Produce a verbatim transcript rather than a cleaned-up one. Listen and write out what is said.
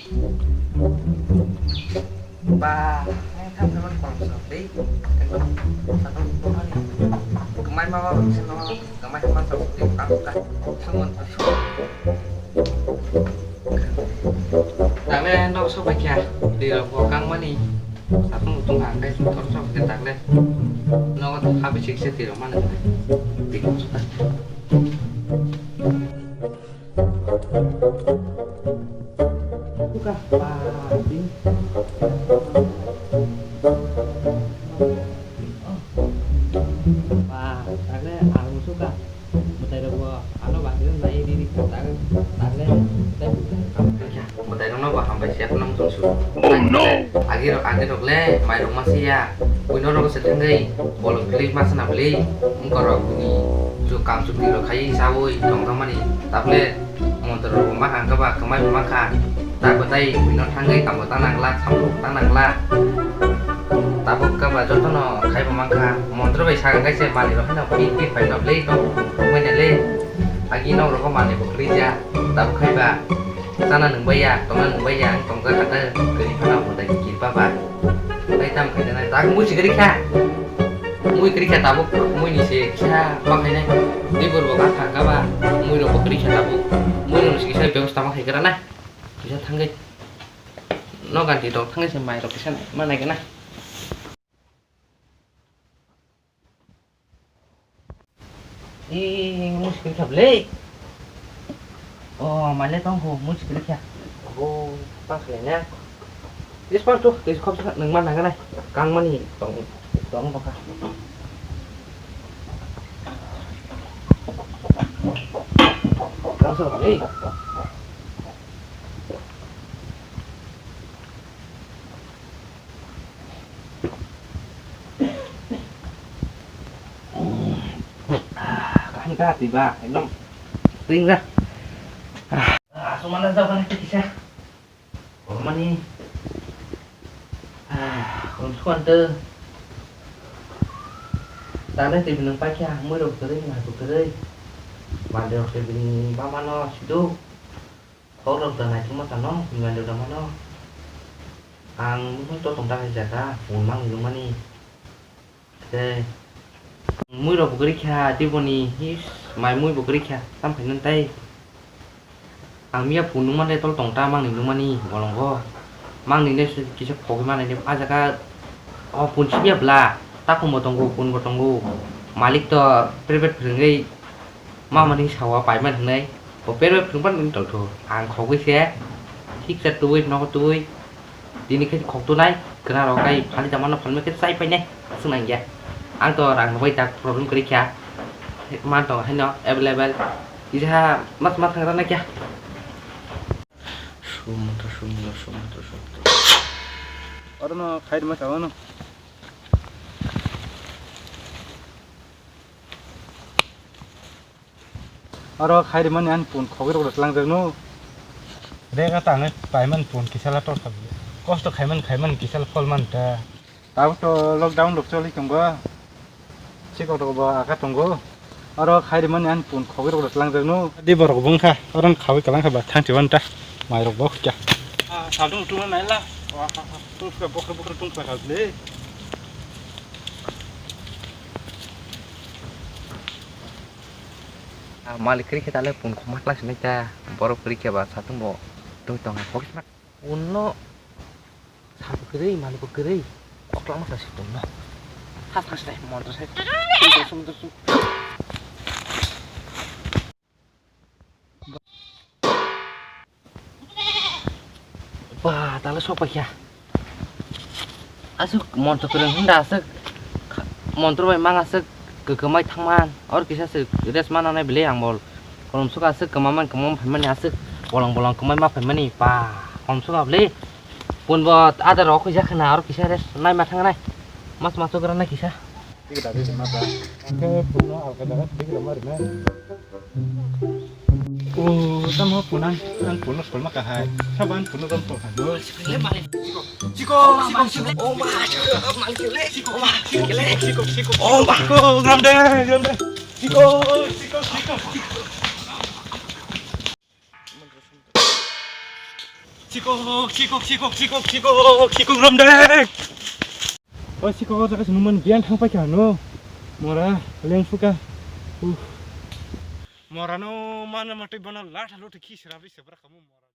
Ba, ang tham tham kolom sok dei. Ekdom sakol kolom ani. Kemai ma ba sino, kemai ma sok dei, kam ka. Sumon sok. Tale no sok ba kya? Di ro bo kang mani. Sakol utung ha kai thor sok de tale. No ha bi sik se di ro mani. Di ko sok. Suka, ba, ding. Ba, tagle ang suka. Mwtai rok bo ano ba hino nai di di tagle, tagle, tagle. Mwtai rok no bo hambai siya phano mung su. Oh no! Agi rok, agi rok le mai rok ma siya. Buino rok se thangwi bolong kli ma sana bli. Wngkor rok ni ju kam chukti rok khai sawi tong tong mani. Tagle Montor rok bo ma kha, wngkha ba kwmai bo ma kha. Ta kwtai buino thangwi tamo ta nangla, samung ta nangla. Tabuk wngkha ba jotono khai bo ma kha. Montor bai sakha khe se mali rok haino pit pit pai no le, no, wngmani le. Agi nok rogo mali bo kwrwi ja. Tabuk khai ba chana nung bai ya, tongna nung bai ya, ang tong ja kha ta kwrwi phano mwtai ni kirpa ba. Tai tam khai jana, tak mui si kwrwi kha. Mui kwrwi kha tabuk, mui ni se kisa ma khainai. Tei borok bo kha thang kha ba, mui rok bo kwrwi kha tabuk. Mui rok ni se kisa bebosta ma khai gra nai. Kisa thangwi. No ganti rok thangwi se mai rok kisa ma nai kha nai. Ee, muskil kha bwle. O, male tong kho, muskil kha. Abo, tang khlai na. Tis pang tu, tis khop sa, nang ma nang nai. Kang mani tong, tong baka. Kang sa bwle. Kaham ka twi ba, ekdom ring ra. Ah, sumana jabana kisa. Kormani. Ah, kon suan te. Tale te binung pakya, mui rok tere, na rok tere. Mande rok te bini mama no sido. Khorok da naithokma tano, mui mande da mano. Ang nukung to tong ta hai jaga, phone mang nukmani. Tei mui rok bo kwrwi kha, tei boni his, mai mui bo kwrwi kha, tam khainani tei. Ang miya phone nukmani tol tong ta mangni nukmani bolongo. Mangni ne kisa khogwi mani ne, ah jaga, oh, phone siya bla, takhum bo tongo, phone bo tongo. Malik to private phwrwngwi. Mamani sawa paiman hinwi, bo perbe phwrwngpan wng tongthu. Ang khogwi se, thiksa tubui, nogo tubui. Tini khe khok tunai, kwna rok kai, phali tangmano phalmai khe chai painai, aswk nang ya. Ang to rang bai tak problem kwrwi kha. Man tong haino available. Kisa mas mas thang rana kya. Sumantha, sumantha, sumantha, sumantha. Oro no khai rima sawa no. Oro khai rimani ani phone khogwi rok twlangjak no. Rega tangwi paimani phone kisala tor kha. Kosto khaimani khaimani kisala phol man ta. Tabuk to lockdown rok choli tongo. Sikok rok bo aka tongo. Oro khai rimani ani phone khogwi rok twlangjak no. Di borok bo wngkha. Oro khawi kwlang kha ba thang tiwan ta. Mai rok bo khukya. Ah, sabdung tuma naila. Wah, wah, wah. Tung kha bokra bokra tung kha le. Ah, malik kwrwi khe tale phone khoma kla sinai ta, borok kwrwi khe ba satung bo twi tong kha. Phone no sabo kwrwi, malik bo kwrwi, kok lama kla si phone no. Ha thang sinai montor sai. Ba, tala sok paikha. Aswk montor kwrwng hwnda aswk montor bai mang aswk kwkwmai thangman. Or kisa se rest ma nangnai bele ang bol. Kolom sok aswk kwmaman kwmam phaimani aswk bolong bolong kwmai ma phaimani. Ba, kolom sok abele. Pun bo ada rok kisa khna or kisa rest nai ma thangnai. Mas mas gra nai kisa. Tik da di ma ba. Ke pun no alka jaga tik da ma rina. Oh, tamo punan, ang puno solma kahai. Saban puno dom to kan. Chiko, chiko, chiko. Oh, ma, chiko, ma, chiko, chiko, ma, chiko, chiko, chiko. Oh, ma. Chiko, gram de, gram de. Chiko, chiko, chiko, chiko. Sikok, sikok, sikok, sikok, sikok, sikok romdek. O sikok, o jaga se numan biyan thang paikha no. Mora leng phuka. Uh. Mora no mana matwi bono latha lotwi khi srabri sebra khamu mora.